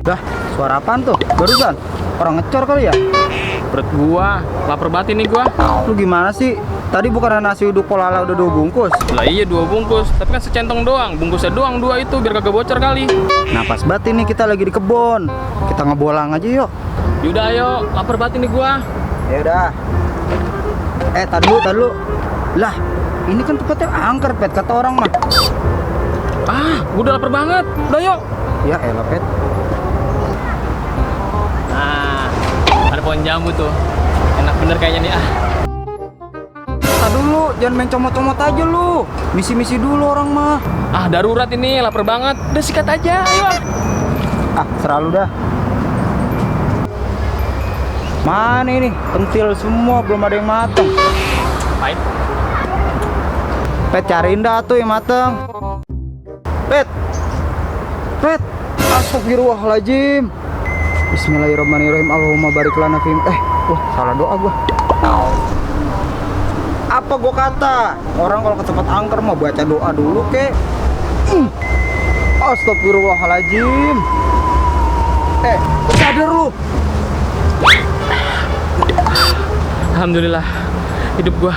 Dah, suara apaan tuh? Barusan orang ngecor kali ya? Perut gua, lapar banget ini gua. Lu gimana sih? Tadi bukan nasi uduk Polala udah 2 bungkus. Lah iya 2 bungkus, tapi kan secentong doang. Bungkusnya doang 2 itu biar kagak bocor kali. Nah pas banget ini kita lagi di kebon. Kita ngebolang aja yuk. Yaudah ayo, lapar banget ini gua. Ya udah. Tar dulu. Lah, ini kan tempatnya angker, Pet, kata orang mah. Gua udah lapar banget. Udah yuk. Ya elah, Pet. Nah, ada pohon jambu tuh. Enak bener kayaknya nih Tar dulu, jangan main comot-comot aja lu. Misi-misi dulu orang mah. Darurat ini, lapar banget. Udah sikat aja, ayo. Serah lu dah. Mana ini? Pentil semua, belum ada yang mateng. Pahit. Pet, cariin dah tuh yang mateng. Pet. Astagfirullahaladzim. Bismillahirrahmanirrahim. Allahumma barik lana fim. Salah doa gua. Apa gua kata? Orang kalau ke tempat angker mau baca doa dulu kek. Astagfirullahaladzim. Sadar lu. Alhamdulillah, hidup gua.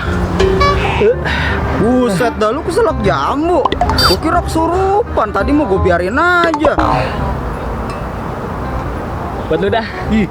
Buset dah, lu keselak jambu. Gua kira kesurupan. Tadi mau gua biarin aja. Buat lu dah. Ih,